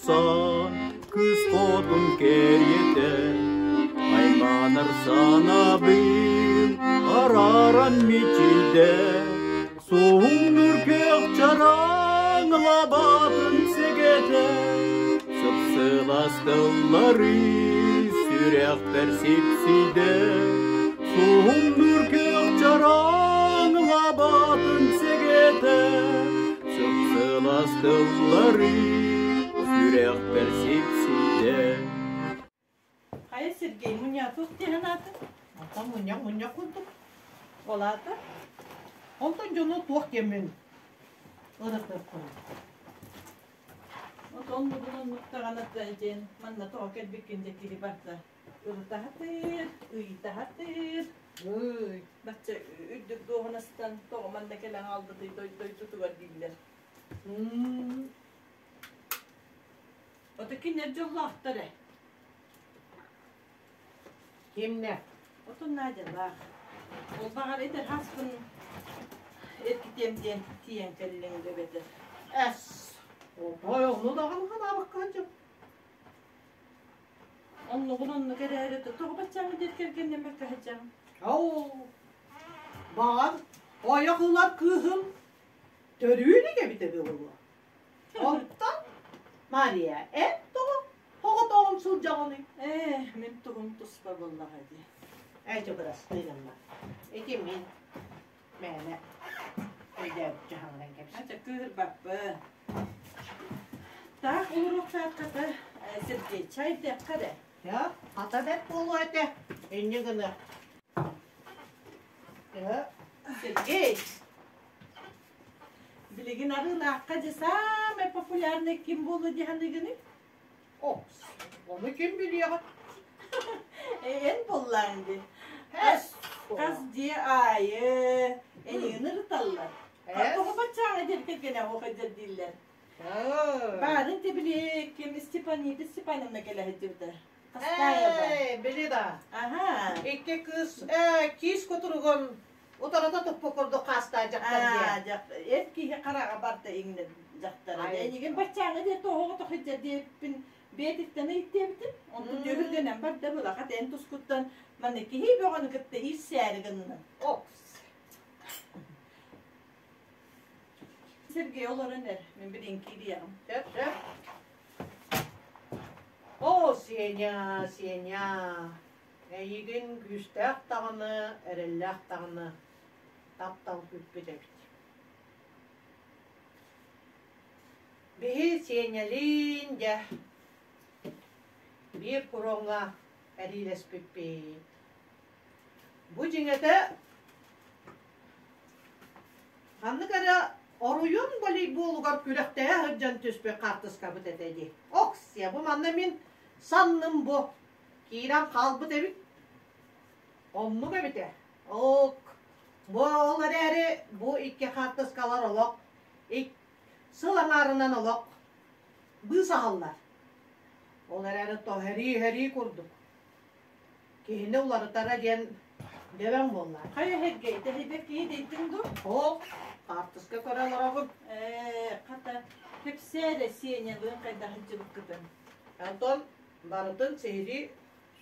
барахсан кыыс хотун кэриэтэ айманар санаабын арааран мичийдэ суһумнуур күөх чараҥ лабаатын сэгэтэ сып-сылаас тыллары сүрэхпэр сипсийдэ суһумнуур күөх чараҥ лабаатын сэгэтэ сып-сылаас тыллары сүрэхпэр сипсийдэ. Хайа Сергей, мунньаатуох диэһэн аата? Онтон мунньах мунньах курдук. Ол аата? Онтон дьону туох диэммин ырытыахпын. Вот оннугун оннук даҕаны диэн манна тоҕо кэлбиккин дьэ киһи барда. Ырытаһатыыр, ыйытаһатыыр. Ый. Бачча үрдүк дуоһунастан тоҕо манна кэлэн хаалбытый дойдутугар дииллэр. Ото кинилэр дьоллоохтор ээ. Кимнэ? Отун Надялаах. Ол баҕар эдэр хаспын эргитиэм диэн тиийэн кэллиҥ эбэтэр. Эс. Отой ону даҕаны санаабакка дьон. Оннугун оннук эрээри тоҕо баччааҥҥы диэт кэргэннэммэккэ сылдьаҕын? Оо, баҕар ойох ылар кыыһым төрүү илик эбитэ буолуо. Онтон Мария, эн тоҕо оҕотоҕун сылдьаҕыный? Ээ, мин тугум туспа буоллаҕа дии. Эчи бырастыы гынна. Ити мин мээнэ өйдөөбүт дьаһалынан кэпсэ. Ача кыыһырбаппын. Таах уруоктааххата Сергей чайдыахха эрэ. Я, хата бэрт буолуо этэ. Инньэ гыныа. Сергей, билигин арыылаахха дьэ саамай популярный ким буолуо дии саныыгыный? Опс, ону ким билиэҕэ? Эн буоллаҕыҥ дии. Хас, хас дьиэ аайы эйигин ырыталлар. Тоҕо баччааҥҥа диэри кэргэнэ оһуохайдар дииллэр. Баарын били ким Степанида Степановна кэлэ сылдьыбыта. Хастаайаба. Ээ, били да. Аха. Икки кыыс киис кутуругун утарыта туппут курдук хаастаах дьахтар диэн. Эр киһи хараҕа барда иҥнэр дьахтара. Эйигин баччааҥҥа диэри тоһоҕо тохидьа диэппин бэйэтиттэн ыйыттыабытым. Онтун дьүһүргэнэн барда былаха эн тускуттан манна киһи бөҕөнү кытта иирсээри гынным. Окс. Сергей олорон эр, мин билин киириэҕим. Сөп, сөп. О, Сеня, Сеня, эйигин күүстээх даҕаны, эрэллээх даҕаны таптал күүппүт эбит. Биһи Сенялиин дьэ биир куруоҥҥа эриилэспиппит. Бу дьиҥэтэ ханнык эрэ оройуон волейболугар күрэхтэһэ сылдьан түспүт хаартыскабыт этэ дии. Оксия, бу манна мин санным бу киирэн хаалбыт эбит. Оннук эбитэ. Ок. Бу ол эрээри бу икки хаартыскалар олох сыл аҥаарынан олох быысаһаллар. Ол эрээри тоһэрии-һэрии курдук. Киһини уларытара диэн дөбөҥ буолла. Хайа эһэргэ тэһийбэт киһи дийтиҥ дуу? Оо, хаартыска көрө олоробун. Ээ, хата, кэпсээ эрэ Сенялыын хайдах сылдьыбыккытын. Антон барытын сиһилии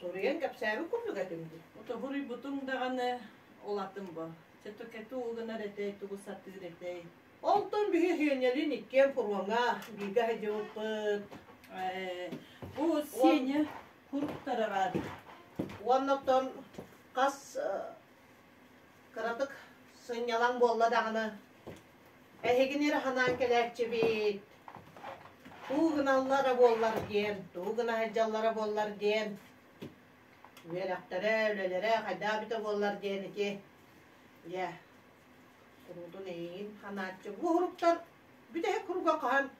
суруйан кэпсээбит курдук этим дии. Утуһуруйбутуҥ даҕаны улатын бу. Чэ тугу гынар этэй, тугу сатыыр этэй? Онтон биһи Сенялыын иккиэн фроҥҥа бииргэ сылдьыбыппыт. Ээ, бу Сеня куруктара баар. Уонна оттон хас кыратык сынньалаҥ буолла даҕаны эһигини эрэ санаан кэлээччибит. Туу гыналлара буоллар диэн, туу гына сылдьаллара буоллар диэн, үөрэхтэрэ, үлэлэрэ хайдах эбитэ буоллар диэн ити дьэ куруутун эйигин санааччы. Бу уһуруктар бүтэһик куруга хаһан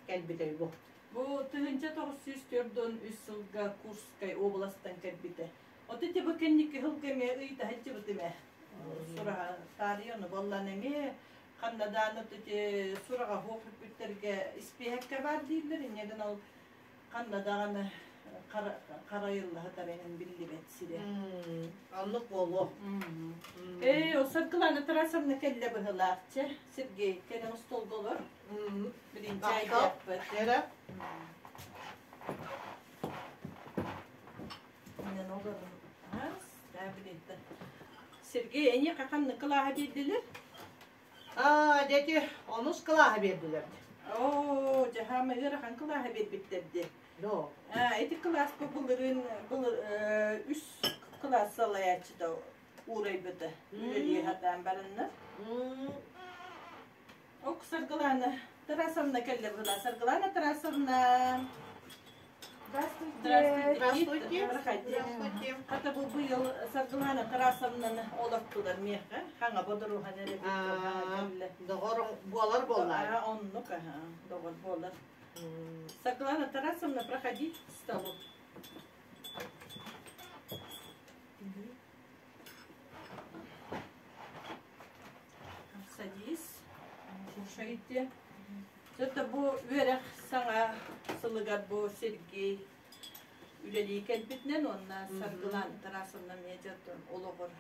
кэлбитэй бу? Бу 1943 сылга Курскай уобаластан кэлбитэ. Ото ити бу кэнники сылга эмиэ ыйытаһыччыбыт эмэ. Сураҕа таарыйа ону боллан эмиэ ханна дааны ити сураҕа суох бүппүттэргэ испиэһэккэ баар дииллэр. Инньэ гынан ол ханна даҕаны Харайыллаһытар эҥин биллибэт сирэ. Оннук буолуо. Ээ, ол Саргылана Тарасовна кэллэ быһыылаах. Чэ, Сергей, кэлэн остуолга олор. Билин чайдыахпыт. Эрэ. Мен олорун. Сергей, эйиэхэ ханнык кылааһа биэрдилэр? Аа, дети, онус кылааһы биэрдилэр. Оо, дьаһаама ыарахан кылааһы биэрбиттэр дии. No. Аа, ити кылааска былырыын былыр үс кылаас салайааччыта уурайбыта. Үлэлии сатаан бараннар. Ок, Саргылана Тарасовна кэллэ быһыылаах. Саргылана Тарасовна. Здравствуйте. Здравствуйте. Здравствуйте. Здравствуйте. Хата бу быйыл Саргылана Тарасовнаны олортулар миэхэ. Хаҥа бодоруһан эрэ кэллэ. Доҕор буолар буоллаа. Оннук аха, доҕор буолар. Саргылана Тарасовна, проходи к столу. Садись. Слушайте. Это бу үөрэх саҥа сылыгар бу Сергей үлэлии кэлбитинэн уонна Саргылан Тарасовна медиатын олоҕор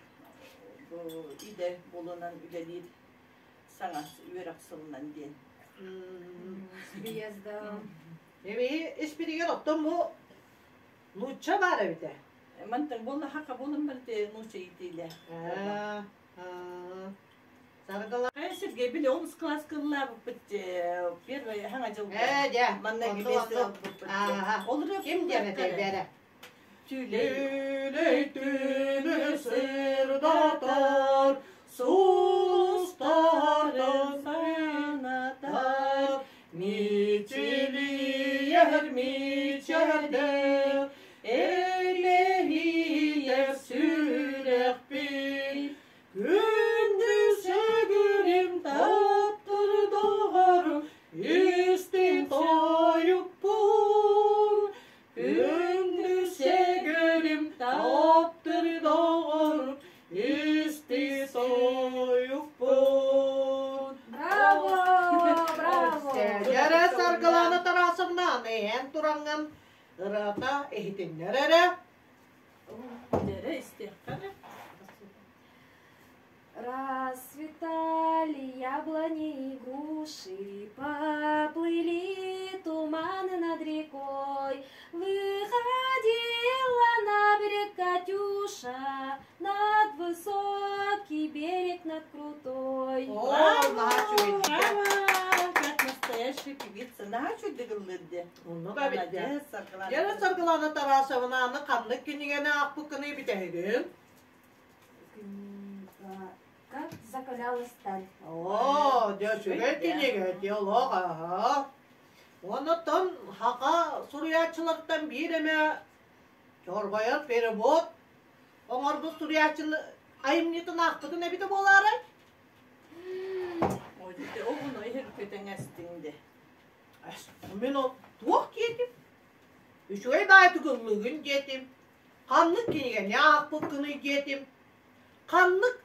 бу идэ булунан үлэлиир саҥа үөрэх сылынан диэн. Приездом. Эми испиригэр оттон бу нуучча баар эбитэ. Мантан буолла хака буолан барыты нуучча иитиилэ. Саргыла. Хайа Сергей, били онус класс кыллаабыппыт первый хаҥа дьылга. Ээ, дьэ. Манна гимназия ылбыппыт. Ол Ким диэн этэй бэрэ? Түлэй. Түлэй түнү сырдатар, сулустарын санатар, мичилийэр мичээрдэр, элэһийэр сүрэхпин, күндү сөгүрүм таптыр доҕорум, истиҥ тойукпун, күндү сэгэрим таптыр доҕорум, исти тойукпун. Браво! Браво! Дьэрэ Саргылана Тарасовна, эн тураҥҥын ырыата иһитиннэр эрэ. Дьэрэ истиэххэ эрэ. Расцветали яблони и груши, поплыли туманы над рекой. Выходила на берег Катюша, над высокий берег, над крутой. О, Браво! наһаа Браво! Как настоящая певица. Наһаа үчүгэй ыллыыр Оннук эбит дьэ. Молодец, Саргылана. Дьэрэ Саргылана Тарасовна аны ханнык кинигэни аахпыккыный бүтэһигин? Как закалялась сталь. Оо, дьэ үчүгэй кинигэ диалог аһа. Оннуттан хака суруйааччылартан биир эмэ чорбойор перевод оҥорбут суруйааччыны айымньытын аахпытын эбитэ буолаарай? Ой, оҕону иһирпитиҥ де. Мин ол туох диэтим? Үчүгэй баайдык ыллыгын диэтим. Ханнык кинигэни аахпыккыный диэтим. Ханнык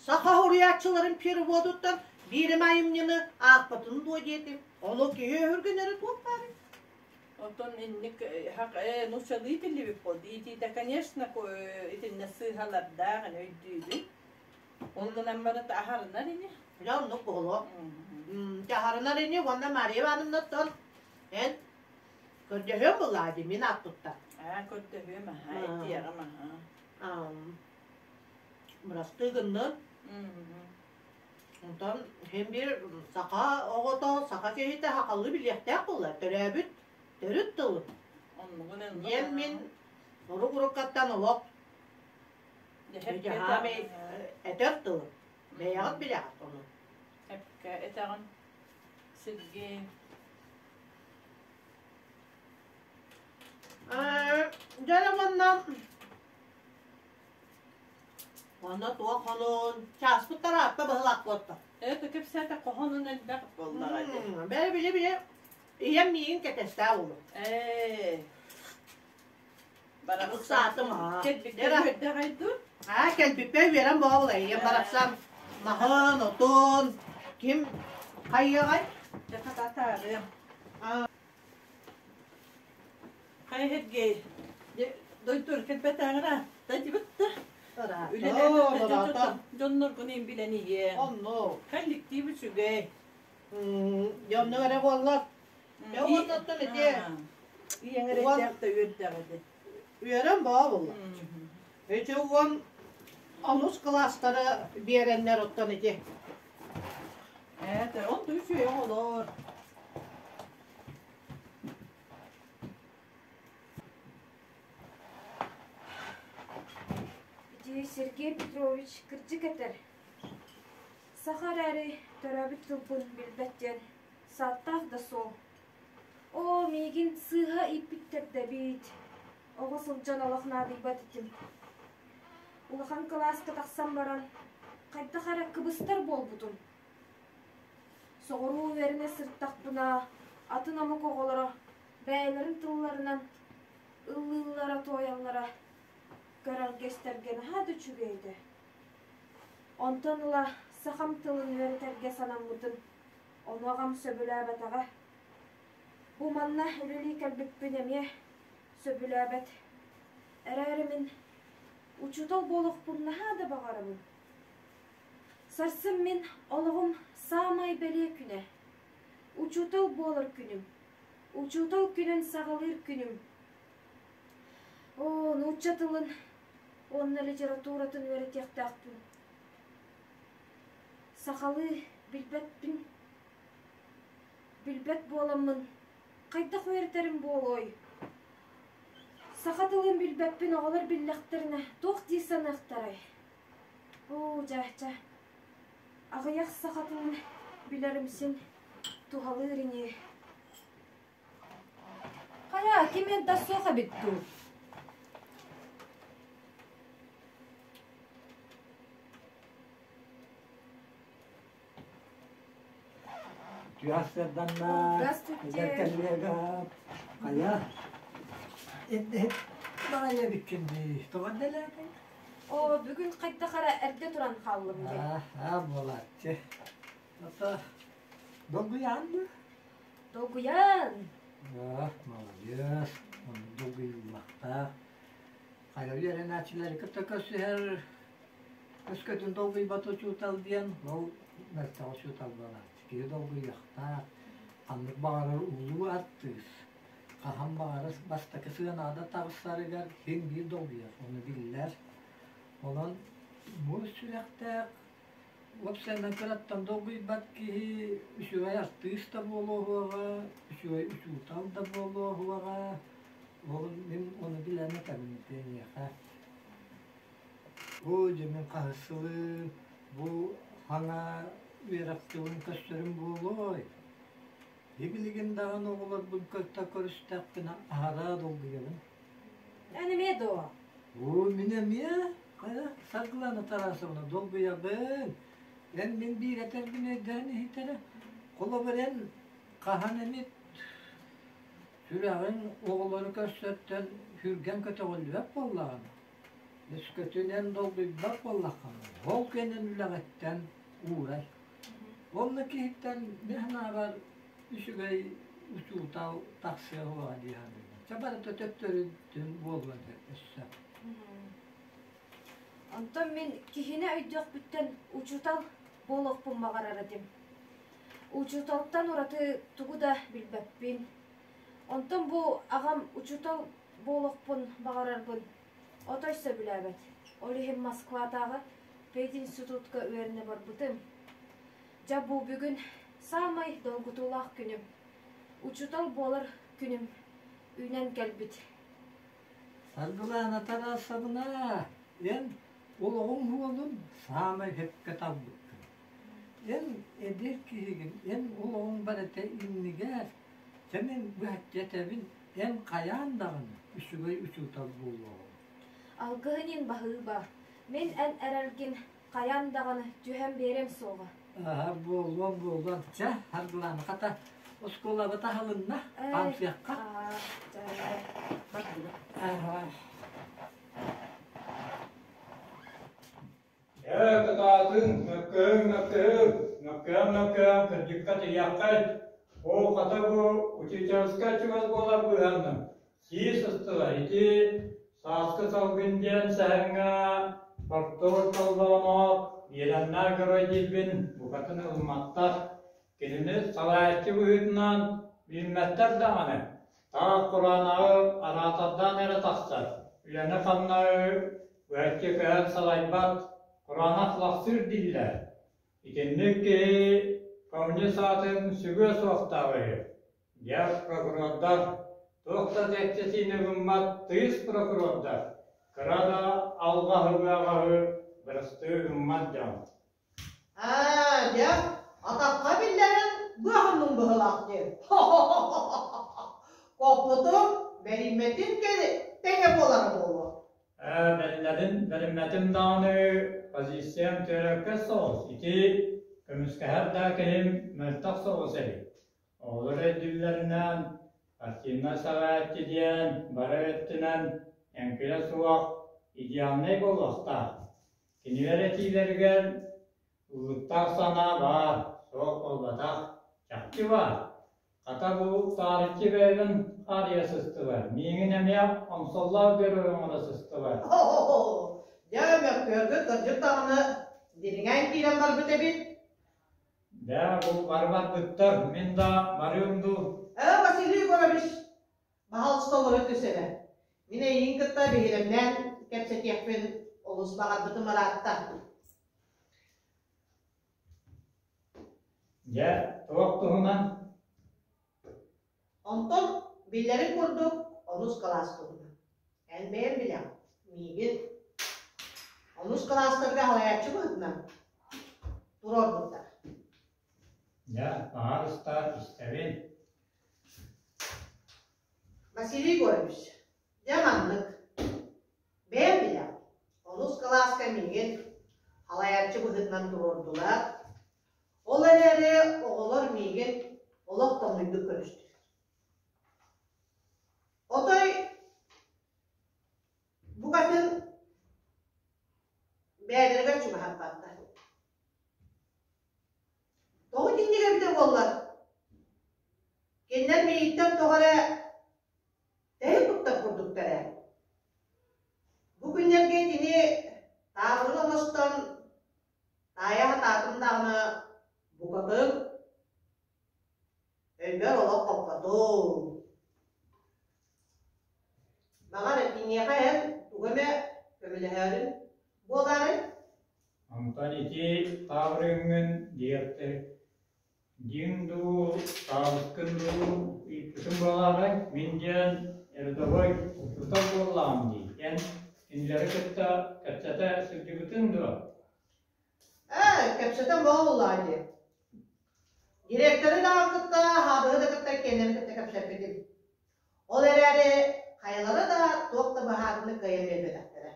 саха суруйааччыларын переводуттан биир эмэ айымньыны аахпатын дуо диэтим. Ону киһи өһүргэнэрэ туох баарый? Оттон инник нууччалыы тиллибит буол. Иитиитэ, конечно, итиннэ сыыһалардаах өйдүүбүн. Ол гынан барыта аһарынар ини. Дьэ оннук буолуо. Аһарынар ини уонна Мария Ивановнаттан эн көрдөһүөм буоллаа дии мин ааппыттан. Аа, көрдөһүөм аһаа, этиэҕим аһаа. Бырастыы гыннын. Онтон син биир саха оҕото, саха киһитэ сахалыы билиэхтээх буолла. Төрөөбүт төрүт тылын. Оннугун оннук. Диэн мин урук-уруккаттан олох дьаһаамай этэр тылым. Бэйэҕит билэҕит ону. Эпкэ этэҕин Сергей. Дьэ уонна Онно туох хонун чааспыт тараатта быһылаах буотта. Это кэпсээтэ хохонун элбэх буоллаҕа дии. Бэйэ били-били ийэм миигин кэтэстээ улу. Ээ. Ыксаатым аа. Кэлбиккэ үөрдэҕэй дуу? Аа кэлбиппэ үөрэн буолла ийэм барахсан маһын, отун ким хайыаҕай? Дьэ хатаатаарыам. Хайа Сергей, дойдур кэлбэтээҥра, тадибытта. Ыраата. Дьонноргун им билэн иһиэ. Онно. Коллектив үчүгэй. Дьонно эрэ буоллар. Дьэ уоннаттан ити Ийэҥ эрэйдээх да үөрдээх ити. Үөрэн баа буолла. Ити уон онус кылаастары биэрэннэр оттон ити. Ээ, он үчүгэй оҕолор. Ити Сергей Петрович кырдьык этэр. Саха эрээри төрөөбүт тылбын билбэт диэн сааттаах да суол. Оо, миигин сыыһа ииппиттэр да эбит. Оҕо сылдьан олох наадыйбат этим. Улахан кылааска тахсан баран, хайдах эрэ кыбыстар буолбутум. Соҕуруу үөрэнэ сырыттахпына, атын омук оҕолоро бэйэлэрин тылларынан ыллыыллара-туойаллара көрөргө-истэргэ наһаа да үчүгэй этэ. Онтон ыла сахам тылын үөрэтэргэ санаммытым, ону аҕам сөбүлээбэтэҕэ. Бу манна үлэлии кэлбиппин эмиэ сөбүлээбэт. Эрээри мин учуутал буолуохпун наһаа да баҕарабын. Сарсын мин олоҕум саамай бэлиэ күнэ. Учуутал буолар күнүм. Учуутал күнүн саҕалыыр күнүм. Оо, нуучча тылын уонна литературатын үөрэтиэхтээхпин. Сахалыы билбэппин. Билбэт буоламмын хайдах үөрэтэрим буолуой? Саха тылын билбэппин оҕолор биллэхтэринэ туох дии саныахтарай? Оо, дьээчэ, аҕыйах саха тылын билэрим син туһалыыр ини. Хайа, ким да суох эбит дуу? Здравствуйте. Здравствуйте. Коллега. Хайа. Баҕайа бүччүн дии. Тоҕо дэлээтиҥ? Оо, бүгүн хайдах эрэ эрдэ туран хааллым дии. Аа, буолааччы. Ата, долгуйаан дуу? Долгуйан. Аа, молодец. Оннук долгуйуллахтаах. Хайа үөрэнээччилэри кытта көрсүһэр өскөтүн долгуйбат учуутал диэн, ол мөлтөх учуутал буолааччы. Киһи долгуйуохтаах. Ханнык баҕарар улуу артыыс хаһан баҕарар бастакы сыанаҕа таҕыстарыгар син биир долгуйар, ону биллэр. Онон бу сүрэхтээх уопсайынан кыраттан долгуйбат киһи үчүгэй артыыс да буолуоҕа, үчүгэй учуутал да буолуоҕа. Ол мин ону билэн этэбин эйиэхэ. Бу дьэ мин хаһыс сылым, бу хаҥа үөрэх дьылын көстөрүм буолуой? Билигин даҕаны оҕолорбун кытта көрүстэхпинэ аһара долгуйабын. Эн эмиэ дуо? Оо, мин эмиэ? Хайа, Саргылана Тарасовна, долгуйабын. Эн мин биир этэрбин өйдөөн иһитэрэ. Холобур, эн хаһан эмит сүрэҕиҥ оҕолору көрсөртөн сүргэн көтөҕүллүбэт буоллаҕына, өскөтүн эн долгуйбат буоллаххына, ол кэнэн үлэҕиттэн уурай. Онно киһиттэн мин санаабар үчүгэй учуутал тахсыа суоҕа дии саныыбын. Чэ барыта төттөрүтүн буолуон өссө. Онтон мин киһини өйдүөхпүттэн учуутал буолуохпун баҕарар этим. Учууталтан ураты тугу да билбэппин. Онтон бу аҕам учуутал буолуохпун баҕарарбын отой сөбүлээбэт. Ол иһин Москватааҕы пединститутка үөрэнэ барбытым. Дьэ бу бүгүн саамай долгутуулаах күнүм. Учуутал буолар күнүм үүнэн кэлбит. Саргылаана Тарасовна, эн олоҕуҥ суолун саамай сөпкө талбыккын. Эн эдэр киһигин, эн олоҕуҥ барыта иннигэр, чэ мин быһаччы этэбин, эн хайаан даҕаны үчүгэй учуутал буолуоҕуҥ. Алгыһын иһин баһыыба. Мин эн эрэлгин хайаан даҕаны түһэн биэриэм суоҕа. Аһа, буолуон буолуон. Чэ, Саргылаана, хата, оскуолабыт аһылынна, хаамсыахха. Аһа. Ээ, кытаатыҥ, мөккүһүҥ, мөккүһүҥ, мөккүһэн, мөккүһэн кырдьыкка тиийиэххит. Оо, хата бу учительскай чугас буолар быыһанным. Сии сыстылар ити Сааскы салгын диэн сэһэҥҥэ Бортур Толбооноох Иэдэннээх герой диирбин букатын ылымматтар. Кинини салайааччы быһыытынан билиммэттэр даҕаны. Таах кураанаҕы араатардаан эрэ тахсар, үлэни-хамнаһы быһаччы көһөн салайбат, кураанах лахсыыр дииллэр. Итинник киһи коммунист аатын сүгүө суохтаах үһү. Дьэ, прокурордар, туох да чэпчэтиини ылыммат тыйыс прокурордар, кыра да алҕаһы-быаҕаһы бырастыы гыммат дьон. Аа, дьэ, атахха биллэрэн быаһынным быһылаах диэн. Коппутум бэриммэтин тэҥэ буолара буолуо. Ээ, бэриннэрин, бэриммэтим даҕаны позициям түөрөккө соҕус. Ити көмүскэһэр да киһим мөлтөх соҕус эбит. Оҕолор өйдүүллэринэн, партийнай салайааччы диэн бары өттүнэн эҥкилэ суох идеальнай буолуохтаах. Кинилэр этиилэригэр ыллыктаах санаа баар, суох буолбатах, чахчы баар. Хата бу таарыччы бэйэбин хаарыйа сыстылар, миигин эмиэ омсоллоох герой оҥоро сыстылар. Дьэ, мөккүөргүт кырдьык даҕаны дириҥээн киирэн барбыт эбит. Дьэ, бу бары барбыттар, мин да барыам дуу? Ээ, Василий Егорович, баһаалыста олоро түс эрэ. Мин эйигин кытта биһирэмнээн кэпсэтиэхпин олус баҕарбытым ыраатта. Дьэ, туох туһунан? Онтон, биллэрин курдук, онус кылаас туһунан. Эн бэйэҥ билэҕин, миигин онус кылаастарга салайааччы быһыытынан туруорбуттар. Дьэ, баҕарыста истэбин. Василий Егорович, дьэ маннык. Бэйэм билэҕин, онус кылааска миигин салайааччы быһыытынан туруордулар. Ол эрээри оҕолор миигин олох тоҥуйдук көрүстүлэр. Отой букатын бэйэлэригэр чугаһаппаттар. Тоҕо итинник эбитэ буоллар, кинилэр миигиттэн тоҕо эрэ тэһи туттар курдуктар ээ. Бу күннэргэ итини таабырын оҥостон Таайа сатаатым даҕаны букатын өйбөр олох хоппотум. Баҕар киниэхэ эн тугу эмэ көмөлөһөөрүн буолаарай? Онтон ити таабырыҥҥын диэхтэр Диҥ дуу, таабыккын дуу ыйыппытым буолаарай, мин диэн рядовой учуутал буоллаҕым дии, эн кинилэри кытта кэпсэтэ сылдьыбытыҥ дуо? Ээ, кэпсэтэн буолла дии. Директоры даҕаны кытта, хаабыһы да кытта иккиэннэрин кытта кэпсэппитим. Ол эрээри хайалара да туох да быһаарыыны кыайан биэрбэтэхтэрэ.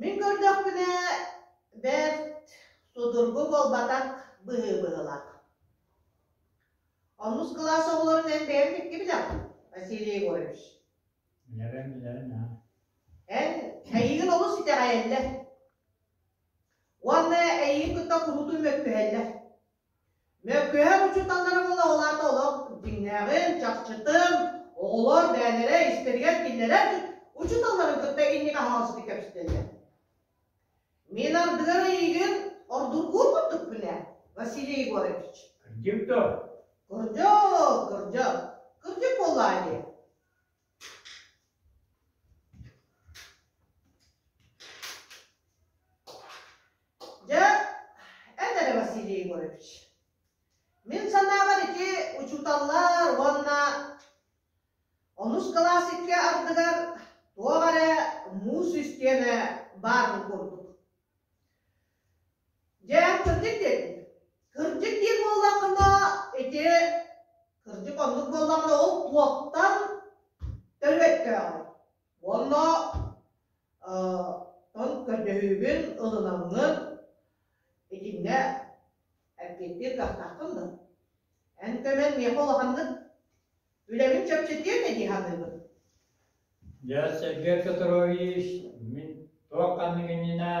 Мин көрдөхпүнэ, бэрт судургу буолбатах быһыы быһыылаах. Онус кылаас оҕолорун эн бэйэҥ икки билэҕин, Василий Егорович. Билэбин, билэбин, аа. Эн эйигин олус итэҕэйэллэр. Уонна эйигин кытта куруутун мөккүһэллэр. Мөккүһэр учууталлара буола ол аата олох дьиҥнээҕин, чахчытын, оҕолор бэйэлэрэ истэригэр киллэрэр учууталларын кытта инник аһаҕастык кэпсэтэллэр. Мин ардыгар эйигин ордургуур курдукпун ээ, Василий Егорович. Кырдьык дуо? Кырдьык, кырдьык. Кырдьык буоллаа дии. Дьэ, эн эрэ Василий Егорович, мин санаабар ити учууталлар уонна онус кылаас икки ардыгар туох эрэ муус истиэнэ баарын курдук. Дьэ, эн кырдьык диэтиҥ. Кырдьык диир буоллаххына, ити кырдьык оннук буоллаҕына ол туохтан төрүөттөөҕүй? Уонна Оттон көрдөһүүгүн ылынаҥҥын итиннэ эппиэттиир кыахтааххын да? Эн көмөн миэхэ улаханнык үлэбин чэпчэтиэ этэ дии саныыбын. Дьэ, Сергей Петрович, мин туох ханнык иннинэ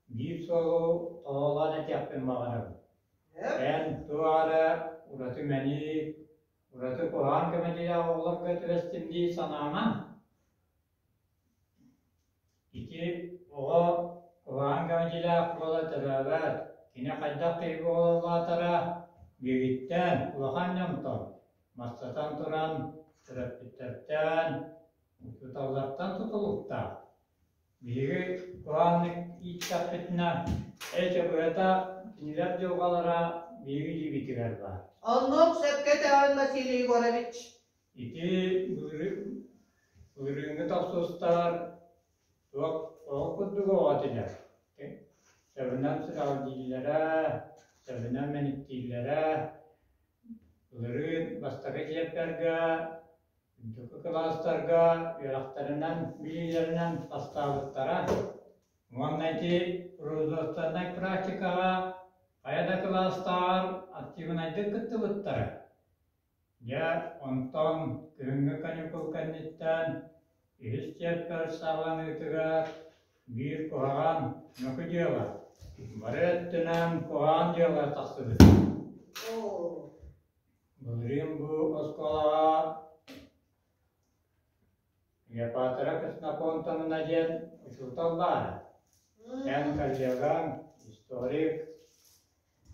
биир суолу тоһоҕолоон этиэхпин баҕарабын. Эн туох эрэ ураты мэник, Ураты куһаҕан кэмэлиилээх оҕолорго түбэстим дии санаамаҥ. Ити оҕо куһаҕан кэмэлиилээх буола төрөөбөт, кини хайдах киһи буола улаатара биһигиттэн, улахан дьонтон, бастатан туран, төрөппүттэртэн, учууталлартан тутулуктаах. Биһиги куһаҕаннык ииттэхпитинэ, эчэ быһата кинилэр дьылҕалара биһиги илиибитигэр баар. Оннук сөпкө этэҕин, Василий Егорович. Ити былырыыҥҥы тохсустар туох ол курдук оҕо этилэр. Сөбүнэн сүрэҕэлдьииллэрэ, сөбүнэн мэниктииллэрэ. Былырыын бастакы чиэппэргэ үрдүкү кылаастарга үөрэхтэринэн, билиилэринэн бастаабыттара. Уонна ити производственнай практикаҕа хайа да кылаастааҕар активнайдык кыттыбыттара. Дьэ, онтон күһүҥҥү каникул кэнниттэн үһүс чиэппэр саҕаланыытыгар биир куһаҕан мөкү дьыала, бары өттүнэн куһаҕан дьыала тахсыбыта. Былырыын бу оскуолаҕа Клеопатра Ксенофонтовна диэн учуутал баара. Эн коллегаҥ, историк,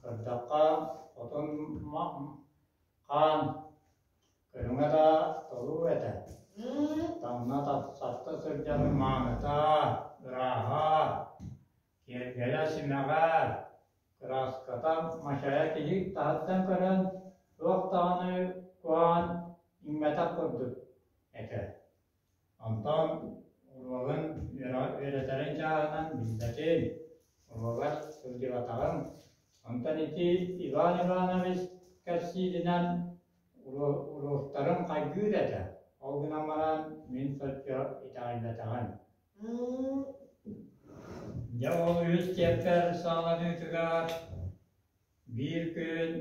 көрдөххө, хотун хаан көрүҥэ да толуу этэ. Таҥна сапта сылдьан мааныта, ырааһа, киэргэлэ симэҕэ, кырааската мачайа киһи таһыттан көрөн туох даҕаны куһаҕан иҥмэтэх курдук этэ. Онтон уруогун үөрэтэрин чааһынан билбэтим, уруогар сылдьыбатаҕым. Онтон ити Иван Иванович кэпсииринэн уруоктарын хайгыыр этэ. Ол гынан баран мин соччо итэҕэйбэтэҕим. Дьэ ол үһүс чиэппэр саҕаланыытыгар биир күн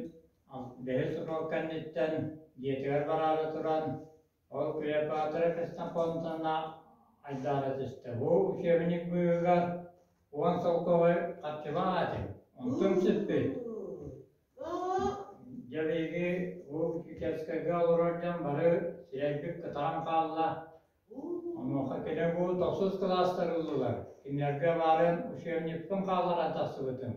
бэһис уруок кэнниттэн дьиэтигэр бараары туран ол Клеопатра Ксенофонтовна айдаара түстэ. Бу учебник быыһыгар 10 солкуобай харчылаах этим. Онтум сүппүт. Дьэ биһиги бу учительскайга олорор дьон бары сирэйбит кытаран хаалла. Онуоха кини бу тохсус кылаастар ыллылар. Кинилэргэ баарын учебникпын хаалларан тахсыбытым.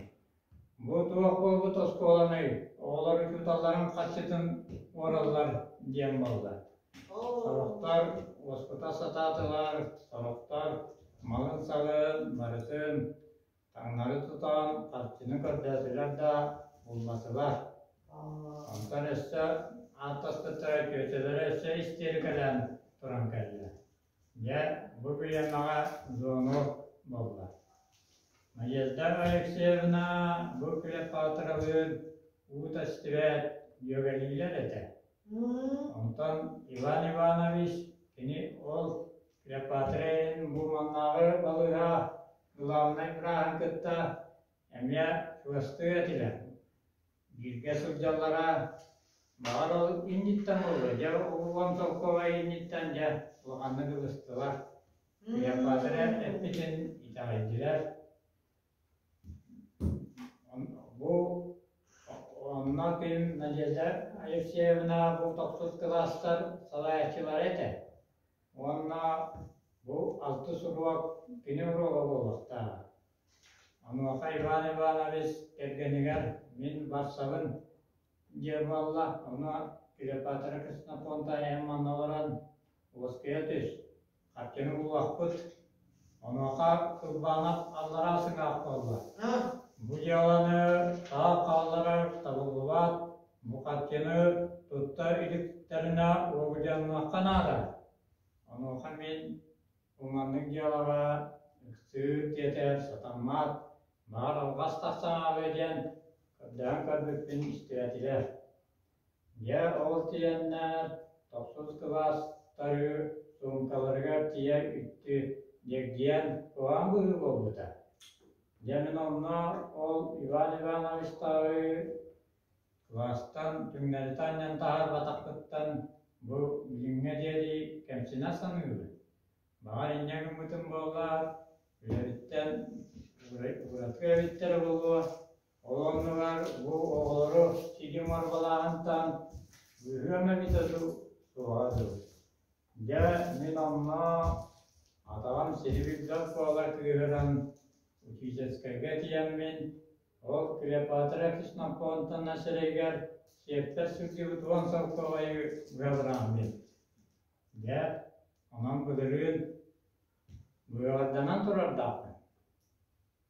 Бу туох буолбут оскуоланый, оҕолор учууталларын харчытын уораллар диэн буолла. Сорохтор уоскута сатаатылар, сорохтор малын-салын барытын таҥнары тутан харчыны көрдөөтүлэр да булбатылар. Онтон өссө ааттаспыттара түөтэлэрэ өссө истиэрикэлээн туран кэллэ. Дьэ, бу бириэмэҕэ звонок буолла. Надежда Алексеевна бу Клеопатралыын уу тэстибэт дьүөгэлиилэр этэ. Онтон Иван Иванович кини ол Клеопатра иһин бу маннааҕы балыыһа главнай бырааһын кытта эмиэ чугастыы этилэр. Бииргэ сылдьаллара, баҕар ол инниттэн буолуо, дьэ уон солкуобай инниттэн дьэ улаханнык ылыстылар. Клеопатра эппитин итэҕэйдилэр. Бу онно күн Надежда Алексеевна бу тохсус кылаастар салайааччылара этэ. Уонна бу алтыс уруок кини уруога буолуохтааҕа. Онуоха Иван Иванович кэргэнигэр мин барсабын диэн буолла, ону Клеопатра Ксенофонтовна манна олорон уоскуйа түс, харчыны булуохпут. Онуоха Кылбаанап аллараа сыҥаах буолла. Бу дьыаланы таах хаалларар табыллыбат, бу харчыны тутта иликтэринэ уогудьанныахха наада. Онуоха мин Бу маннык дьыалаҕа ыксыыр тиэтэр сатаммат, баҕар алҕас тахсан ааҕыа диэн көрдөһөн көрбүппүн истибэтилэр. Дьэ, ол тиийэннэр тохсус кылаастары суумкаларыгар тиийэ үттү дьэгдьийэн куһаҕан быһыы буолбута. Дьэ, мин онно ол Иван Ивановичтааҕы Кылаастан түҥнэритэ анньан таһаарбатахпыттан бу билиҥҥэ диэри кэмсинэ саныыбын. Баҕар инньэ гыммытым буоллар, үлэбиттэн уратыы эбиттэрэ буолуо. Ол оннугар бу оҕолору сидьиҥ уорбалааһынтан Быыһыам эбитэ дуу, суоҕа дуу. Дьэ, мин онно атаҕым сири билбэт буола кыыһыран учительскайга тиийэммин, ол Клеопатра Ксенофонтовна сирэйигэр сиэппэр сылдьыбыт уон солкуобайы быһабырааммын. Дьэ, онон былырыын быаҕарданан турардаахпын.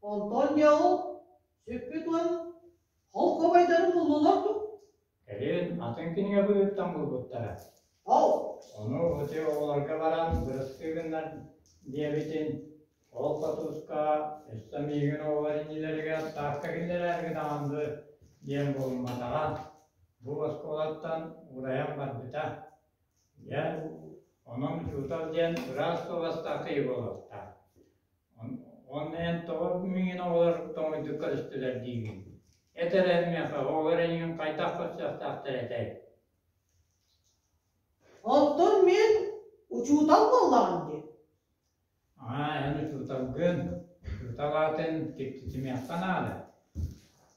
Онтон дьэ ол сүппүт уон холкуобайдарын буллулар дуу? Кэлин атын кинигэ быыһыттан булбуттара. Ол Ону ити оҕолорго баран бырастыы гыннар диэбитин, ол хотууска өссө миигин оҕолор иннилэригэр саакка киллэрээри даҕаны диэн буолумматаҕа. Бу оскуолаттан уурайан барбыта. Дьэ, онон учуутал диэн ыраас суобастаах киһи буолуохтаах. Уонна эн тоҕо миигин оҕолор тоҥуйдук көрүстүлэр диигин? Эт эрэ миэхэ, оҕолор эйигин хайдах көрсүөхтээхтэр этэй? Онтон мин учуутал буоллаҕым дии. Аа, эн учууталгын, учуутал аатын киртитимиэххэ наада.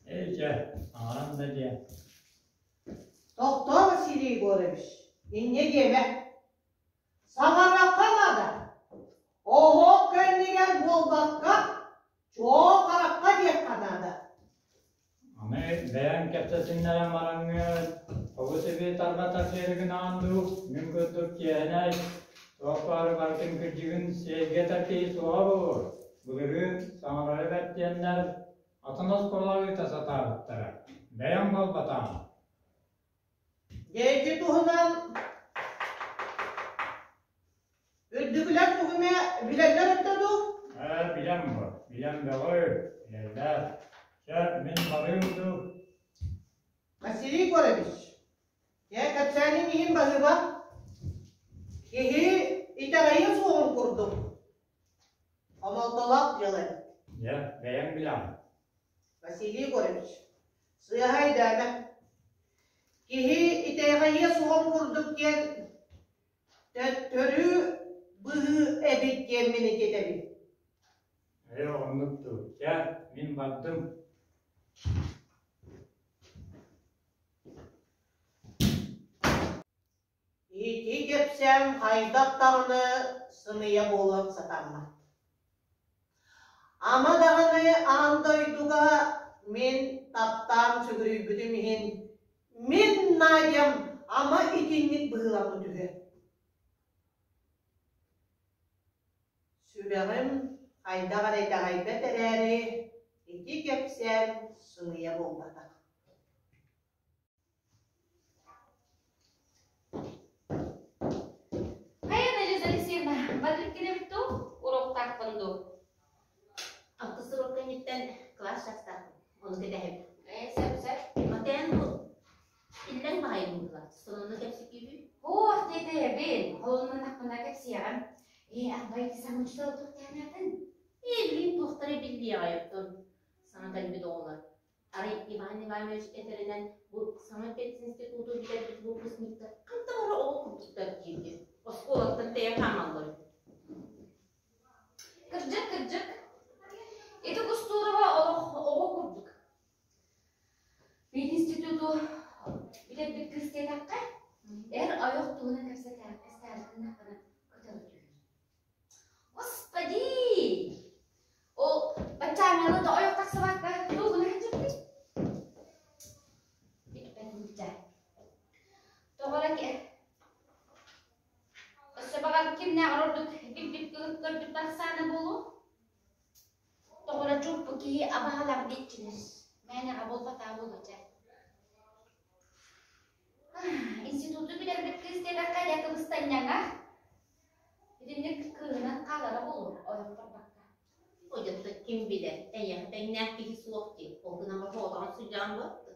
Эй чэ, аҥаран да диэ. Тохтоо, Василий Егорович, инньэ диэмэ. Саҥарыахха наада. Оһох кэннигэр буолбакка, чуо харахха диэххэ наада. Аны бэйэҥ кэпсэтиннэрэн бараҥҥын, оҕус эбии тарҕатар сиэригин дуу, мин курдук чиэһинэй, туох баары барытын кырдьыгын сиэргэ этэр киһи суоҕа буолуо. Былырыын саҥарары бэрт диэннэр атын оскуолаҕа ыыта сатаабыттара. Бэйэҥ буолбатаҕыҥ. Дьэ ити туһунан үрдүкүлэр тугу эмэ билэллэр этэ дуу? Ээ, билэн бу, билэн бөҕө, билэллэр. Чэ, мин барыым дуу? Василий Егорович, дьэ кэпсээниҥ иһин баһыыба. Киһи итэҕэйиэ суоҕун курдук. Хомолтолоох дьыала эбит. Дьэ, бэйэҥ билэҕин. Василий Егорович, сыыһа өйдөөмө. Киһи итэҕэйиэ суоҕун курдук диэн төттөрү быһыы эбит диэммин ититэбин. Ээ, оннук дуу. Чэ, мин бардым. Ити кэпсээн хайдах даҕаны сымыйа буолуон сатаммат. Ама даҕаны аан дойдуга мин таптаан сүгүрүйбүтүм иһин мин Надям ама итинник быһыыламмыт үһү. Сүрэҕим хайдах эрэ итэҕэйбэт эрээри, ити кэпсээн сымыйа буолбатах. Хайа, Надежда Алексеевна, барык кэлэбит дуу, уруоктаахпын дуу? Алтыс уруок кэнниттэн кылаас чаастаахпын, ону кэтэһэбин. Ээ, сөп, сөп. Матээн бу иллэҥ баҕайы быһыылаах, сонунну кэпсэтиибин. Ох, тиэтэйэбин, холуннаннахпына кэпсиэҕим. Ээ, арбай ити саҥа учуутал туохтаан Ээ, билигин туохтара биллиэҕэй оттон саҥа кэлбит оҕолор. Арай Иван Иванович этэринэн, бу саҥа пединституту бүтэрбит выпускниктар хантан эрэ оҕо курдуктар дииргэ оскуолаттан тэйэ хаамаллар үһү. Кырдьык, кырдьык. Ити Кустурова олох оҕо курдук. Пединституту бүтэрбит кыыс диэтэххэ, эр ойох туһунан кэпсэтээххэ стажытыннаххына көтөҕө түһэр. Господи! Ол баччааҥҥаны да ойох тахсыбакка тугу гына сылдьыбытый? Билбэтим Тоҕо эрэ өссө баҕар кимнээҕэр ордук билбит көрбүт барахсаана буолуо. Тоҕо эрэ чуумпу киһи абаһалар диэччилэр. Мээнэҕэ буолбатаа буолуо чэ. Институту бүтэрбит кыыс диэтэххэ дьэ кыбыстанньаҥа. Итинник кыыһынан хаалара буолуо, ойох барбакка. Ойдотто ким билэр, эйиэхэ тэҥнээх киһи суох дии, ол гынан баран сылдьаҕын буолла.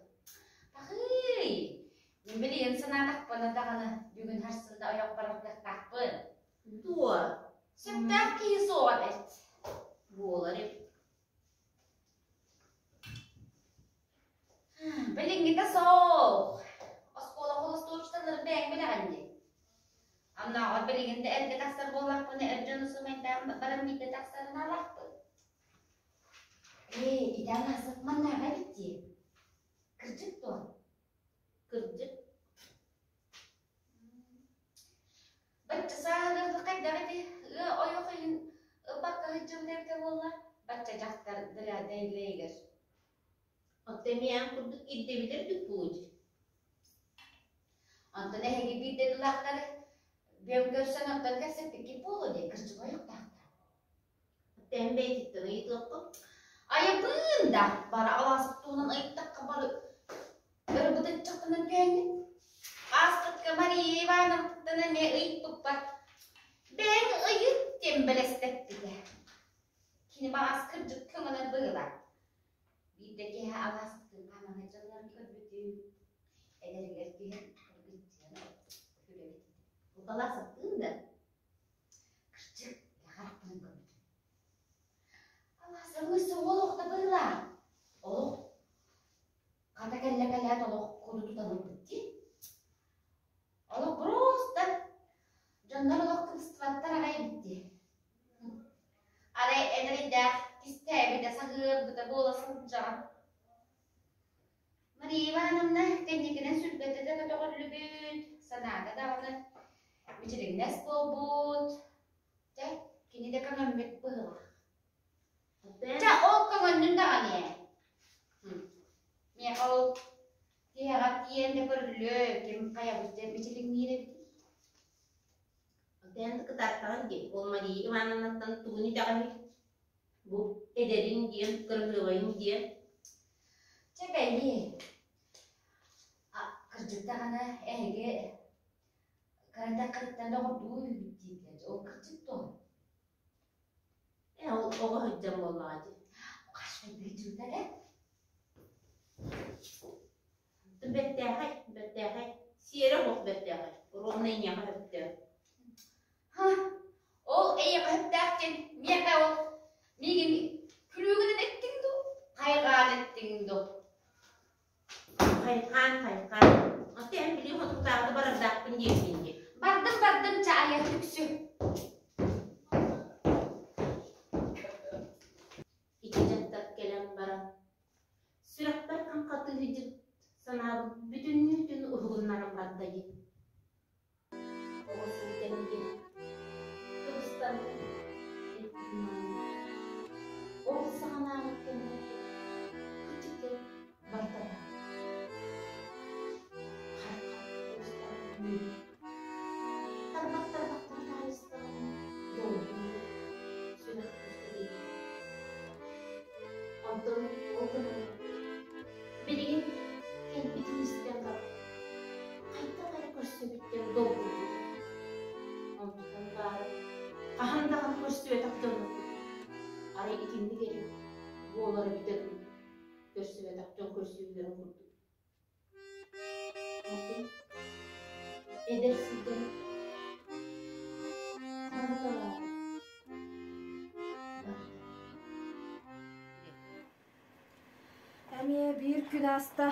Тахый! Мин билигин санаатахпына даҕаны бүгүн харсын да ойох барар кыахтаахпын. Дуо? Сөптөөх киһи суоҕа бэрт. Буолар эбит. Билиҥҥитэ суох. Оскуола холостуочталарын бэйэҥ билэҕин дии. Оннооҕор билигин да эргэ тахсар буоллахпына эр дьону сымайдаан баран биирдэ тахсарын аалахпын. Ээ, ити Аласов маннааҕа эбит дии. Кырдьык дуо? Кырдьык. иһин ылбакка сылдьыбыт эбитэ буолла, бачча дьахтар дэлэйигэр. Оттон эмиэ эн курдук ирдэбилэр бүт буолуо Онтон эһиги биирдэ дылаахтары бүөм көрсөн оттон кэпсэппиккит буолуо дии кырдьык ойохтоохтор. Оттон эн бэйэтиттэн ыйытыаххын. Айабыын да бары алааспыт туһунан ыйыттахха бары ырбытыччахтанан түһэҥҥин. Ааспытка Мария Ивановтан эмиэ ыйыппыппар бэйэҥ ыйыт диэн бэлэстэппитэ. Кини баҕас кырдьык көҥөнөр быһыылаах. Биирдэ киэһэ алааспытын хааман дьоннорун көрбүтүм. Эдэригэр түһэн кыргыччыан күлэбит. Алаасаттыын да? Кырдьык, харахпынан көрбүтүм. Алаасабы суол охто быһыылаах. Олох хата кэллэ кэлээт олох куду тутан ылбыт дии. Олох просто дьоннор олох кыбыстыбаттар аҕай эбит дии. Арай эдэридээх кистээбитэ саһыарбыта буола сылдьаҕын. Мария Ивановна кэнникинэн сүргэтэ да көтөҕүллүбүт, санаата даҕаны мичилиҥнэс буолбут. Дьэ, кини да көҥөммүт быһыылаах. Дьэ, ол көҥөннүн даҕаны ээ. Миэхэ ол тиһэҕэр тиийэн да көрүллүө, ким хайабыт диэн мичилиҥниир эбитий? Оттон кытааттаҕын дии, ол Мария Ивановнаттан тугун итэҕэһий? Бу эдэрин диэн, кыраһыабайын диэн. Чэ бэйи, кырдьык даҕаны эһиги кыратаххыттан доҕордуу үһүбүт дииллэр. Ол кырдьык дуо? Ээ, ол оҕо сылдьан буоллаҕа дии. Хашпайдыы дьылда ээ. Бэртээхэй, бэртээхэй, сиэрэ оһох бэртээхэй, ровно эйиэхэ сөптөөх. Ха, ол эйиэхэ сөптөөх диэн миэхэ ол миигин күлүүгүнэн эттиҥ дуу, хайҕаан эттиҥ дуу? Хайҕаан, хайҕаан. Аты эн били хотуктааҕыта барардаахпын диэбитиҥ дии. Бардым, бардым, чаайа түксү. Ити дьахтар кэлэн баран, сүрэхпэр хаҥхатыыһыдьыт санаабыт бүтүннүүтүн уһугуннаран барда дии. Оҕо сылдьан диэн кыбыстаммын эппитим аайы ол саҕанааҕы кэмнэргэ кырдьык барда баар. Харахха оҕустарбыт үөрүү, тарбах-тарбахтан таайыстаҕына долгуйуу, сүрэх күүстэриитэ. Онтон ол гынан билигин кэлбитин истэн баран хайдах эрэ көрсүбүттэн долгуйбутум. Онтукам баара хаһан даҕаны көрсүбэтэх дьоннорбут. Арай итинник эрэ буолар эбитэ дуу, көрсүбэтэх дьон көрсүбүлэрин курдук. Онтон эдэр сылдьан барыта баара. Барыта. Эмиэ биир күн ааста.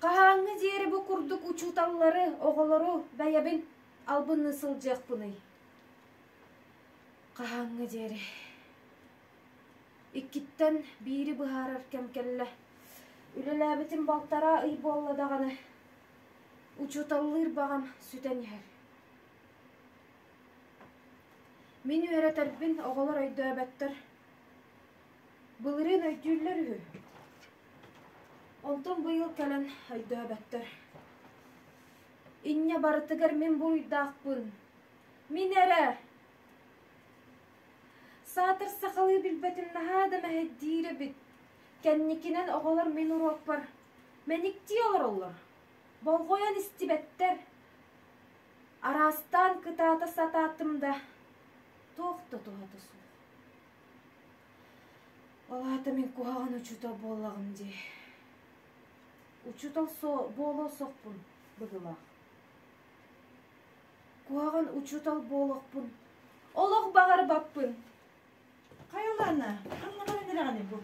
Хаһааҥҥы диэри бу курдук учууталлары, оҕолору бэйэбин албынныы сылдьыахпыный? Хаһааҥҥы диэри? Иккиттэн биири быһаарар кэм кэллэ. Үлэлээбитим балтараа ый буолла даҕаны, учууталлыыр баҕам сүтэн иһэр. Мин үөрэтэрбин оҕолор өйдөөбөттөр. Былырыын өйдүүллэр үһү. Онтон быйыл кэлэн өйдөөбөттөр. Инньэ барытыгар мин буруйдаахпын. Мин эрэ! Саатар сахалыы билбэтим наһаа да мэһэйдиир эбит. Кэнникинэн оҕолор мин уруокпар мэниктии олороллор. Болҕойон истибэттэр. Араастаан кытаата сатаатым да, туох да туһата суох. Ол аата мин куһаҕан учуутал буоллаҕым дии. Учуутал буолуо суохпун быһыылаах. Куһаҕан учуутал буолуохпун олох баҕарбаппын. Хайалаана, ханна баран эрэҕиний бу?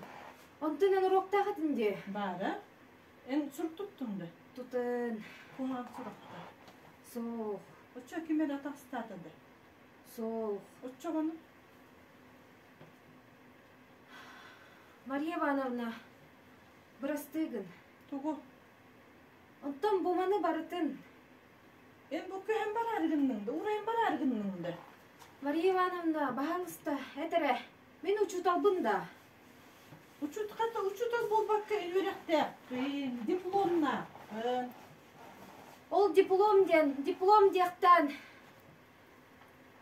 Онтон эн уруоктаах этин дии. Баара. Эн сурук туттуҥ да? Тутын. Куһаҕан сурахта. Суох. Оччо ким эрэ атаҕастаата да? Суох. Оччоҕуна? Мария Ивановна, бырастыы гын. Тугу? Онтон бу маны барытын Эн бу көһөн бараары гынныҥ да, урайан бараары гынныҥ да? Мария Ивановна, баһаалыста, эт эрэ, мин учууталбын да. Учуутал учуутал буолбакка үөрэхтээхпин, дипломнаахпын. Ол диплом диэн, диплом диэхтээн,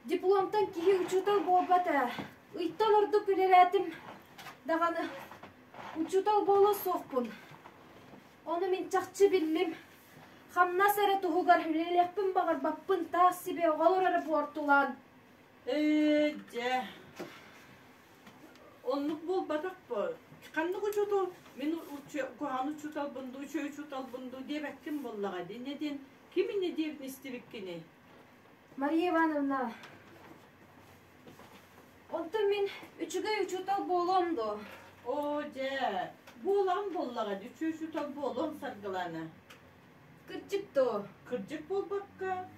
дипломтан киһи учуутал буолбат ээ. Ыйтан ордук үлэлээтим даҕаны учуутал буолуо суохпун. Ону мин чахчы биллим. Хамнас эрэ туһугар үлэлиэхпин баҕарбаппын, таах сибэ оҕолор эрэ буортулаан. Ээ, дьэ, оннук буолбатах бо. Ханнык учуутал мин куһаҕан учууталбын дуу, үчүгэй учууталбын дуу диэбэккин буоллаҕа дии. Инньэ диэн ким инньэ диэбитин истибиккиний? Мария Ивановна, онтон мин үчүгэй учуутал буолуом дуо? Оо, дьэ, буолаҕын буоллаҕа дии, үчүгэй учуутал буолуоҥ Саргылаана. Кырдьык дуо? Кырдьык буолбакка,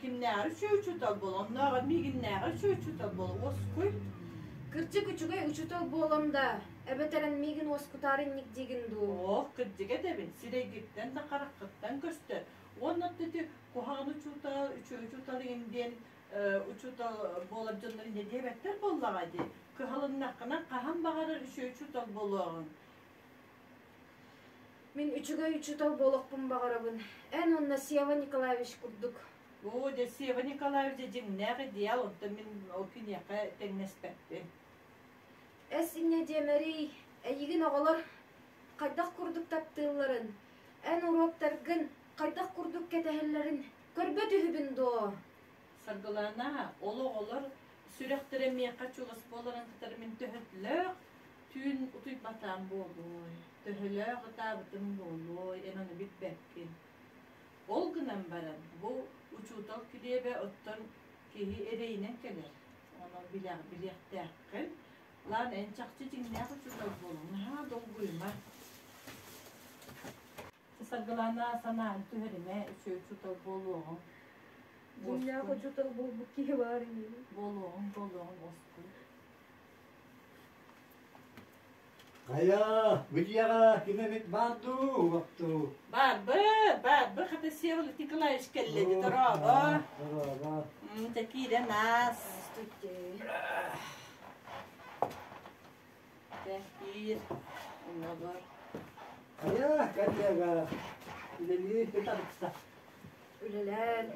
кимнээҕэр үчүгэй учуутал буол, оннооҕор миигиннээҕэр үчүгэй учуутал буол, уоскуй. Кырдьык үчүгэй учуутал буолам да, эбэтэр эн миигин уоскутаары инник диигин дуу? Ох, кырдьык этэбин, сирэйгиттэн да хараххыттан көстөр. Уонна ити куһаҕан учуутал, үчүгэй учуутал иҥин диэн учуутал буолар дьоннор инньэ диэбэттэр буоллаҕа дии. Кыһалыннаххына хаһан баҕарар үчүгэй учуутал буолуоҕуҥ. Мин үчүгэй учуутал буолуохпун баҕарабын. Эн уонна Сева Николаевич курдук. Оо, дьэ, Сева Николаевич дьэ дьиҥнээх идеал, онтон мин ол киниэхэ тэҥнэспэппин. Эс инньэ диэмэрий, эйигин оҕолор хайдах курдук таптыылларын, эн уруоктаргын хайдах курдук кэтэһэллэрин көрбөт үһүбүн дуо? Саргылаана, ол оҕолор сүрэхтэрэ миэхэ чугас буоларын кытары мин төһөлөөх түүн утуйбатаам буолуой, төһөлөөх ытаабытым буолуой, эн ону билбэккин. Ол гынан баран, бу учуутал килиэбэ оттон киһи эрэйинэн кэлэр. Ону билиэхтээххин. Лаан, эн чахчы дьиҥнээх учуутал буолуҥ, наһаа долгуйума. Саргылаана санаан түһэримэ, үчүгэй учуутал буолуоҕуҥ. Дьиҥнээх учуутал буолбут киһи баар ини. Буолуоҕуҥ, буолуоҕуҥ, уоскуй. Хайа, бу дьиэҕэ ким эмит баар дуу, уоттуу? Баарбы, баарбы, хата Всеволод Николаевич кэллэ дии, дорообо. Дорообо. Дьэ киирэн аас. Здравствуйте. Дьэ, киир, олор. Хайа, коллега, үлэлии тарҕыста. Үлэлээн.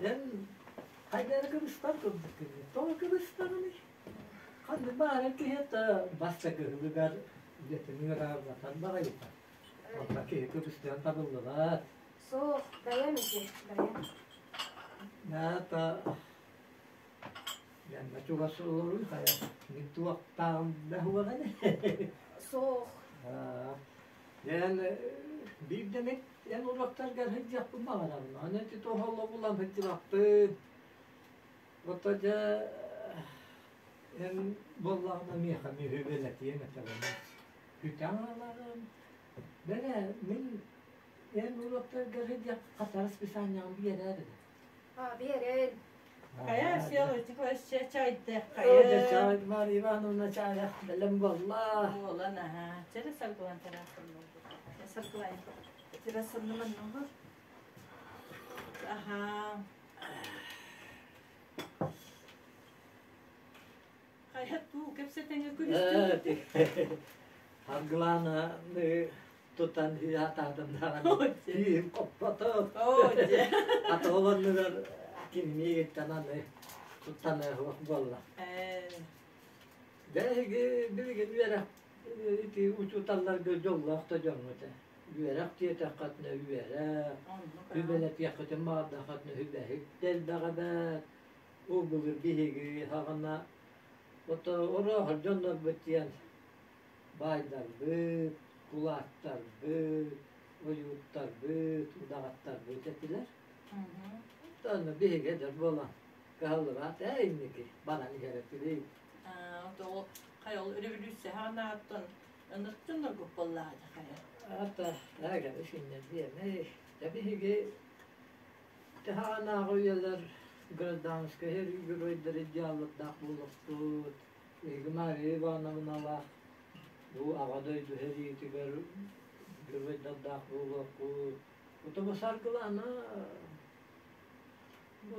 Эн хайда эрэ кыбыстар курдуккун. Тоҕо кыбыстаҕыный? Ханнык баҕарар киһи бастакы ыһылыгар үлэтин ыараабатан баҕайыта. Онно киһи кыбыстыан табыллыбат. Суох, бэйэм ити, бэйэм. Наата Янна чугас олоруй хайа мин туохтааҕым да уоҕа Суох. Эн биирдэ эмит эн уруоктаргар сылдьыахпын баҕарабын. Аны ити туох олобулан сылдьыбаппын. Ото дьэ эн буоллаҕына миэхэ мүһүбэлэтиэм этэ буолла. Күтэн аҕаларым. Бэрэ мин эн уруоктаргар сылдьыах хатар расписаниеҕын биэрээр этэ. А, биэрэн. Хайа, Всеволод Николаевич, чайдыах Оо, чай, Марья Ивановна чайах бэлэм буолла. Буолан, аха. Чэрэ саргылан тараахтан Саргылан. Чэрэ сынныман нолор. Аха. Хайа туу кэпсэтэҥэ күлүстүн. Саргылана тутан хиятаатым даҕаны тииһим хоппотох. Атоолоннугар кимниигиттэн аны туттаныах буолла. Дьэ эһиги билигин үөрэх ити учууталларга дьоллоох да дьоҥҥут ээ. Үөрэх диэтэххитинэ үөрэх, үбэлэтиэххитин баҕардаххытына үбэһит да элбэх эбээт. Ол былыр биһиги саҕана ото орооһор дьоннорбут диэн Баайдарбыт, кулаактарбыт, ойууттарбыт, удаҕаттарбыт этилэр. Онно биһиги эдэр буолан кыһаллыбат ээ инники баран иһэр этибит. Ол хайа ол революция ханааттан ыныртын оргуп буоллаҕа хайа. Ата ээгэри синнэр диэмэй. Дьэ биһиги хаанааҕы үйэлэр гражданскай геройдары идеаллардаах буолуохпут. Биһиги Мария Ивановналаах бу Аҕа дойду сэриитигэр геройдардаах буолуохпут. Ото бу Саргылаана бу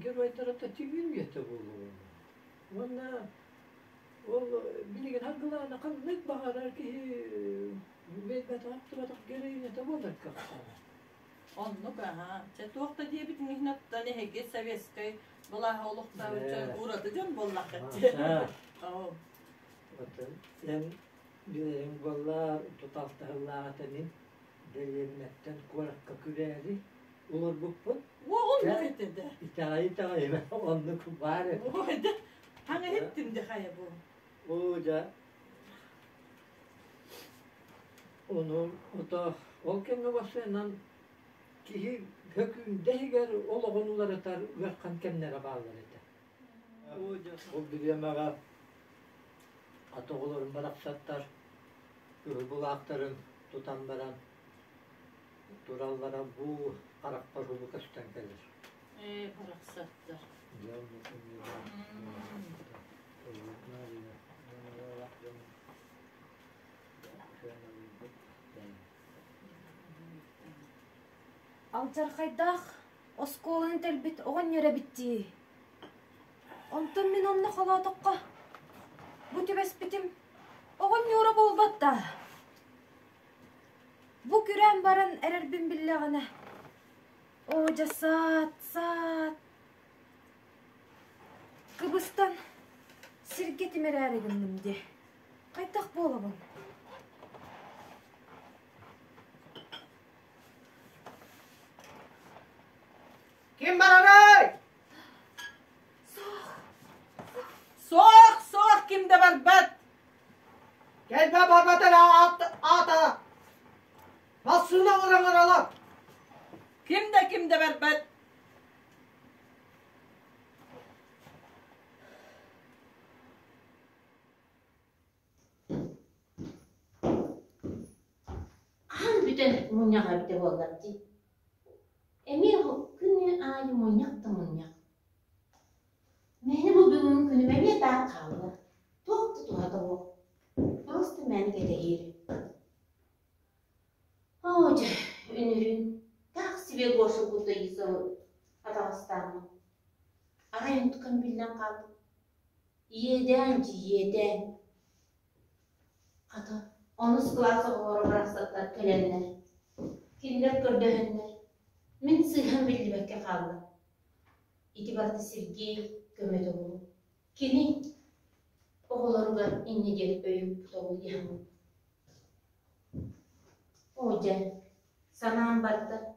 геройдара тигир үйэтэ буолуо. Уонна ол билигин аргылаана ханнык баҕарар киһи билбэтэх, ахтыбатах героинята буолар кыахтаах. Оннук аһа. Чэ туох да диэбитиҥ иһин оттон эһиги советскай былааһы олохтообут дьон ураты дьон буоллаххыт. Оттон эн билэриҥ буоллар туталтаһыллаах этэ мин дэриэбинэттэн куоракка күрээри олорбуппун. Оннук этэ да. Итэҕэй итэҕэйимэ оннук баар этэ. Ой да. Хаҥа иһиттим де хайа бу. Оо дьэ Ону ото ол кэмҥэ бассыанан киһи хөкүүндэ иһигэр олоҕун уларытар ыарахан кэмнэрэ бааллар этэ. Ол бириэмэҕэ ат оҕолорун барахсаттар кыһыл былаахтарын тутан баран тураллара бу харахпар субу көстөн кэлэр. Ээ, барахсаттар. Алдьархайдаах оскуоланы тэлбит оҕонньор эбит дии. Онтон мин онно холоотоххо, бу түбэспитим оҕонньуора буолбат да. Бу күрээн баран эрэрбин биллэҕинэ, оо дьэ саат, саат Кыбыстан сиргэ тимирээри гынным дии. Хайдах буолабын? Ким барарый? Суох. Суох, суох, ким да барбат. Кэлбэ барбат эрэ аата. Массыына оҥорон Ким да ким да барбат. Хаһан бүтэн мунньах эбитэ буоллар дии. Эмиэ күнү аайы мунньах да мунньах. Мээнэ бу бүгүҥҥү күнүм эмиэ таах хаалла. Туох да туһата суох. Просто мээнэ кэтэһиир. Оо дьэ, үнүрүүн таах себе Гоша Кутаисовы атаҕастааммын. Арай онтукам биллэн хаалбыт. Иэдээн дии иэдээн. Хата, онус кылаас оҕолоро барахсаттар кэлэннэр, кинилэр көрдөһөннөр, мин сыыһам биллибэккэ хаалла. Ити барыта Сергей көмөтө буолуо. Кини оҕолоругар инньэ диэн өйүм тобул иһэммин. Оо дьэ, санаам барда,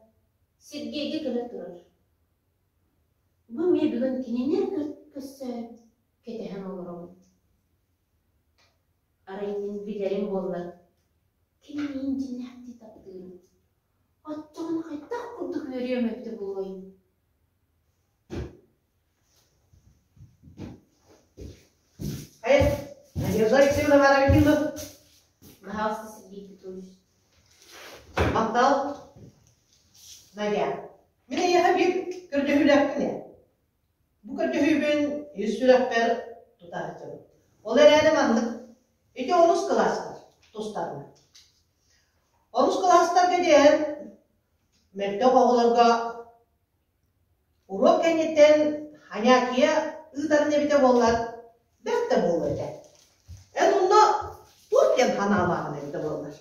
Сергейгэ кэлэ турар. Бу эмиэ бүгүн кинини эрэ көрсөөт, кэтэһэн олоробун. Арай мин билэрим буоллар, кини миигин дьиҥнээхтии таптыырын, оччоҕуна хайдах курдук үөрүөм эбитэ буолуой? Хайа, Надежда Алексеевна Барабикина. Пожалуйста, Сергей Петрович. Махтал. Надя, мин эйиэхэ биир көрдөһүүлээхпин ээ. Бу көрдөһүүбүн ис сүрэхпэр тута сылдьабын. Ол эрээри маннык, ити онус кылаастар тустарына. Онус кылаастарга диэн мөлтөх оҕолорго Уруок кэнниттэн Анякия ыытарын эбитэ буоллар, бэрт да буолуо этэ. Эн онно туох диэн санаалааҕын эбитэ буоллар?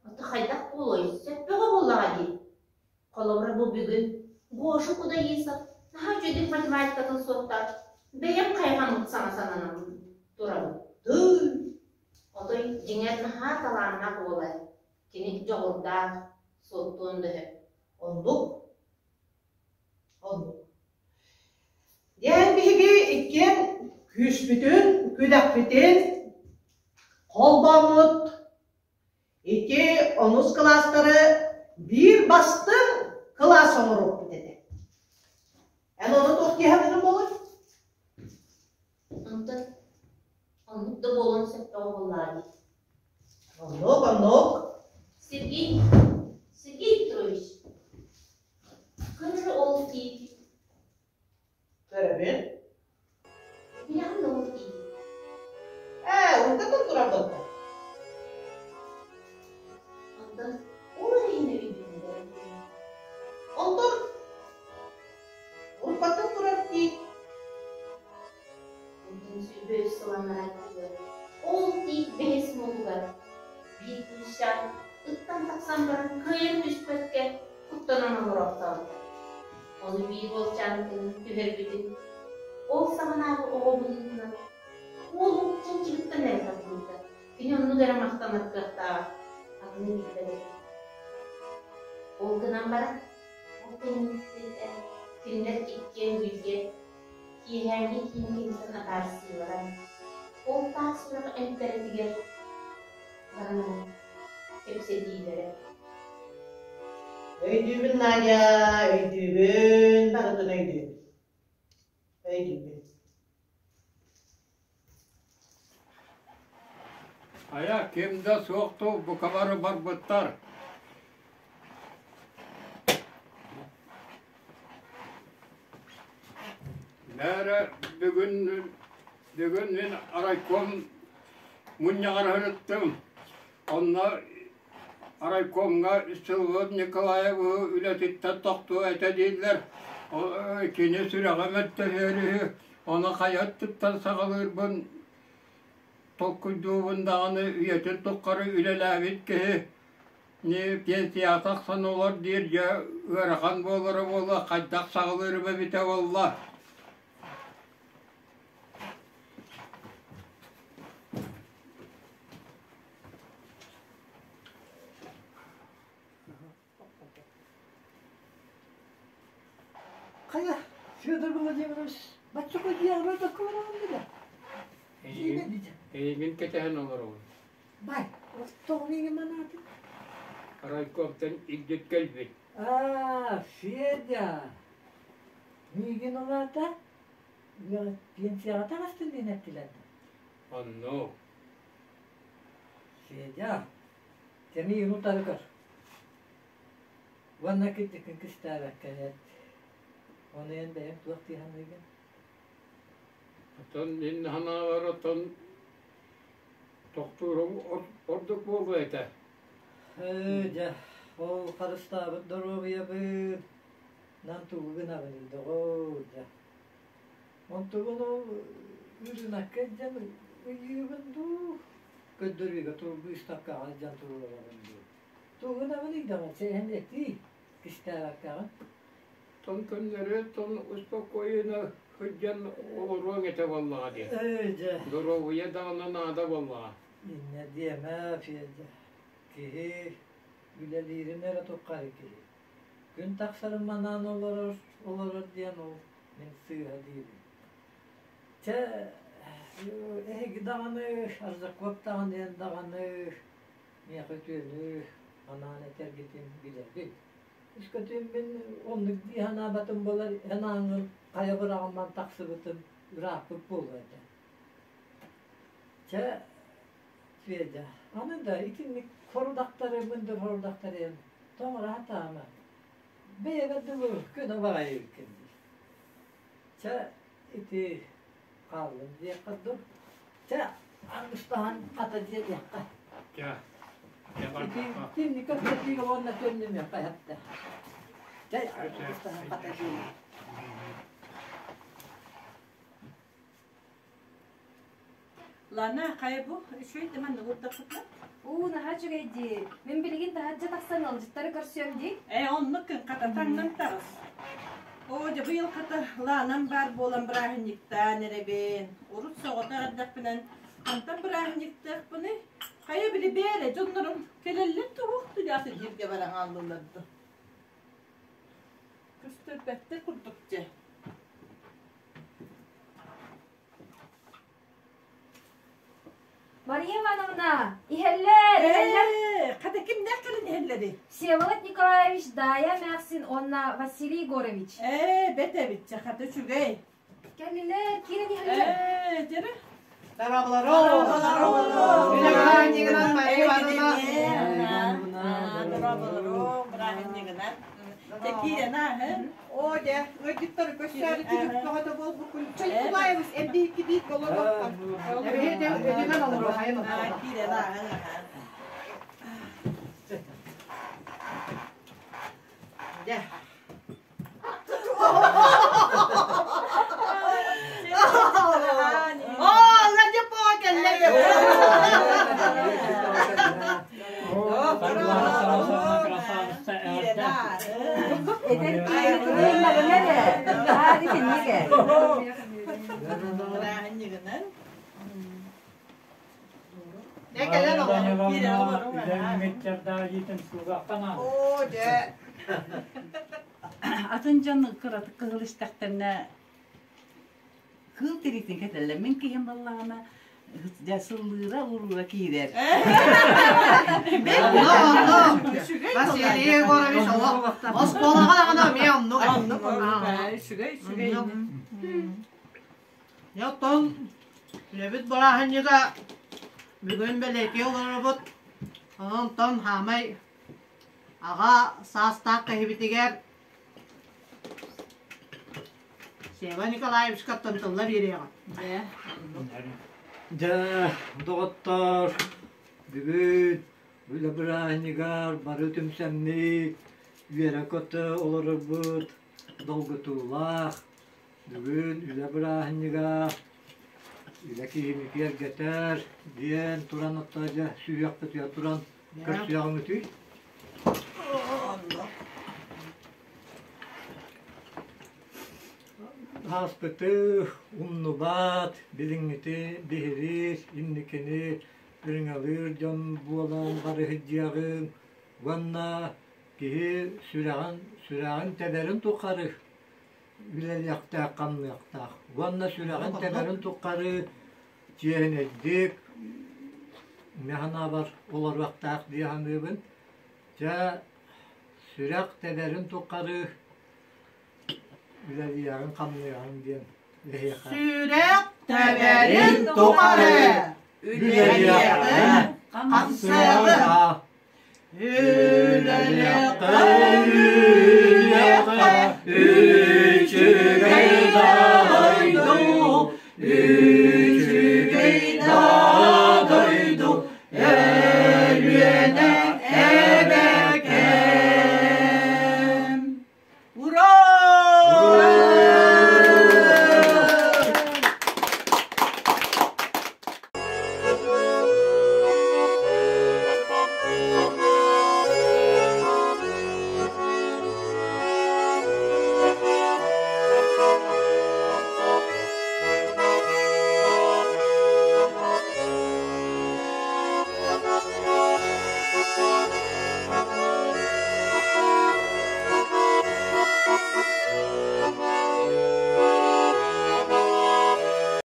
Ото хайдах буолуой, сөппөҕө буоллаҕа дии. Холобура бу бүгүн Гоша Кудаисов наһаа үчүгэйдик математикатын суоттаан, бэйэм хайҕаммыт саҥа сананан турабын. Тыый! Отой дьиҥэр наһаа талааннаах уола, кини дьоҕурдаах, суоттуон да сөп. Оннук. Оннук. Диэн биһиги иккиэн күүспүтүн, күдэхпитин холбооммут ити онус кылаастары биир бастыҥ кылаас оҥоруохпут этэ. Эн ону туох диэхэ буолуой? Онтон оннук да буолуон сөптөөх буоллаҕа дии. Оннук, оннук. Сергей, Сергей Петрович, көрөр ол киһи. Көрөбүн. Билэҕин да ол киһи. Ээ, уруккаттан турар буолта. Онтон ол эрэ иһин өйдүүнү Онтон уруккаттан турар. аннарааттыгар, ол тиит бэһис муҥугар биир кыысчаан ыттан тахсан баран кыайан түспэккэ куттанан олороохтообута. Ону биир уолчаан түһэрбитин, ол саҕанааҕы оҕо быһыытынан уолун чанчыгыттан эрэ тардыбыта. Кини оннук эрэ махтанар кыахтааҕа, атыны билбэт этэ. Ол гынан баран, ол кэнниттэн кинилэр иккиэн бииргэ киэһээҥҥи киинэ кэнниттэн атаарсыылара, ол таас сүрэх эмтэрэтигэр баран кэпсэтиилэрэ. Өйдүүбүн, Надя, өйдүүбүн, барытын өйдүүбүн. Өйдүүбүн. Хайа, ким да суох дуу, бука бары барбыттар. Мээрэ бүгүн бүгүн мин райком мунньаҕар сырыттым. Онно райкомҥа Всеволод Николаевы үлэтиттэн тохтуо этэ дииллэр. Кини сүрэҕэ мөлтөһүөр үһү. Ону хайа өттүттэн саҕалыырбын толкуйдуубун даҕаны үйэтин тухары үлэлээбит киһи пенсияҕа тахсан олор диир дьэ ыарахан буолара буолуо хайдах саҕалыырым эбитэ буолла. Хайа, Федор Владимирович, бачча дьиэҕэ докумуон билэ. Эйигин кэтэһэн олоробун. Бай, тоҕо миигин манаатын? Райкомтан илдьит кэлбит. Аа, Федя, миигин улаата пенсияҕа таҕыстын диэн эттилэр. Оннук. Федя, Тэмиин утары көр. Уонна кырдьыккын кистээбэккэ эт. Ону эн бэйэҥ туох дии саныыгын? Оттон мин санаабар оттон тохтууруҥ ордук буолуо этэ. Ээ, дьэ, ол харыстаабыт доруобуйабыт нан тугу гынабыный, доҕоор, дьэ. Онтубун ол ырыынакка илдьэн ыйыыбын дуу, көрдөрүүгэ тур быыстапкаҕа илдьэн туруорабын дуу. Тугунабын ыйдаҕын сэһэн этии кистээбэккэҕин. Тон көннөрү тон успокоенно сылдьан олоруоҥ этэ буоллаҕа дии. Ээ дьэ. Доруобуйа даҕаны наада буоллаҕа. Инньэ диэмэ, Федя. Киһи үлэлиирин эрэ туххары киһи. Күн тахсарын манаан олорор, олорор диэн ол мин сыыһа диибин. Чэ, эһиги даҕаны, Аржаков даҕаны, эн даҕаны миэхэ үтүөнү анаан этэргитин билэбин. Өскөтүн мин оннук дии санаабатым буолар, эн ааҥҥын хайа быраҕымман тахсыбытым ырааппыт буолуо этэ. Чэ, Федя, аны да итинник хорудахтары, мындыр хорудахтары эн тоҥоро сатаама. Бэйэбэр дылы көнө баҕайы эбиккин дии. Чэ, ити хааллын диэххэ дуу. Чэ, аргыстаһан хата диэриэххэ. Чэ, чэ Ити итинник кэпсэтиигэ уонна төннүмүөххэ эһэттэ. Чэ, аргыстаһан хата диэриэххэ. Лана, хайа бу үчүгэй да маннык урдахпытына? Уу, наһаа үчүгэй дии. Мин билигин таһырдьа тахсан ыалдьыттары көрсүөм дии. Ээ, оннук гын, хата таҥнан таҕыс. Оо, дьэ быйыл хата Ланам баар буолан бырааһынньыктаан эрэбин. Урут соҕотох эрдэхпинэн хантан бырааһынньыктыахпыный? Хайа били бээрэ, дьоннорум кэлэллэр туһуох түгэҕэ сиргэ баран хааллылар дуу. Көстөрбөттөр курдук дьэ. Мария Ивановна, иһэллэр, иһэллэр. Хата кимнээх кэлин иһэллэрий? Всеволод Николаевич, Дая эмээхсин уонна Василий Егорович. Ээ, бэт эбит, хата үчүгэй. Кэллилэр, киирэн иһэллэр. Ээ, дьэрэ. Дорооболору! Бырааһынньыгынан, Мария Ивановна! Дорооболору, бырааһынньыгынан. Дьэ киирэн ааһын. Оо дьэ, ыалдьыттары көрсөөрү түбүк бөҕөтө буолбуккун. Чэй Кулаевич эрдиһикки биир олоруохтан. Эбиһи өйүнэн олоруохайын Киирэн ааһын. Дьэ. Оо, Эр киһи кыһыймагына эрэ. Баар итинник ээ. Бырааһынньыгынан. Дьэ кэлэн олорон киирэн олоруҥ Оо дьэ. Атын дьон кыратык кыһыл истэхтэринэ кыыл тириитин кэтэллэр. Мин киһим буоллаҕына дьэ сыллыыра уруула киирэр. Онно онно Василий Егорович олох оскуолаҕа даҕаны эмиэ оннук Оннук оннук үчүгэй үчүгэй. Дьэ оттон үлэбит бырааһынньыга бүгүн бэлиэтии олоробут. Онон хаамай аҕа саастаах киһибитигэр Сева Николаевичкаттан тылла биэриэҕим. Дьэ, доҕоттор, бүгүн үлэ бырааһынньыгар бары түмсэммит, үөрэ-көтө олорорбут долгутуулаах. Бүгүн үлэ бырааһынньыга үлэ киһини киэргэтэр диэн туран отто дьэ сүһүөхпүтүгэр туран көрсүөҕүҥүтүй? Ааспыты умнубат, билиҥҥити биһириир, инникини ырыҥалыыр дьон буолан барыһыдьыаҕыҥ уонна киһи сүрэҕин сүрэҕин тэбэрин тухары үлэлиэхтээх, хамныахтаах уонна сүрэҕин тэбэрин тухары чиэһинэйдик мин санаабар олоруохтаах дии саныыбын. Дьэ, сүрэх тэбэрин тухары үлэлиэҕиҥ, хамныаҕыҥ диэн эһиэхэ. Сүрэх тэбэрин тухары үлэлиэҕиҥ, хамсыаҕыҥ. Үлэлиэххэ, үлэлиэххэ,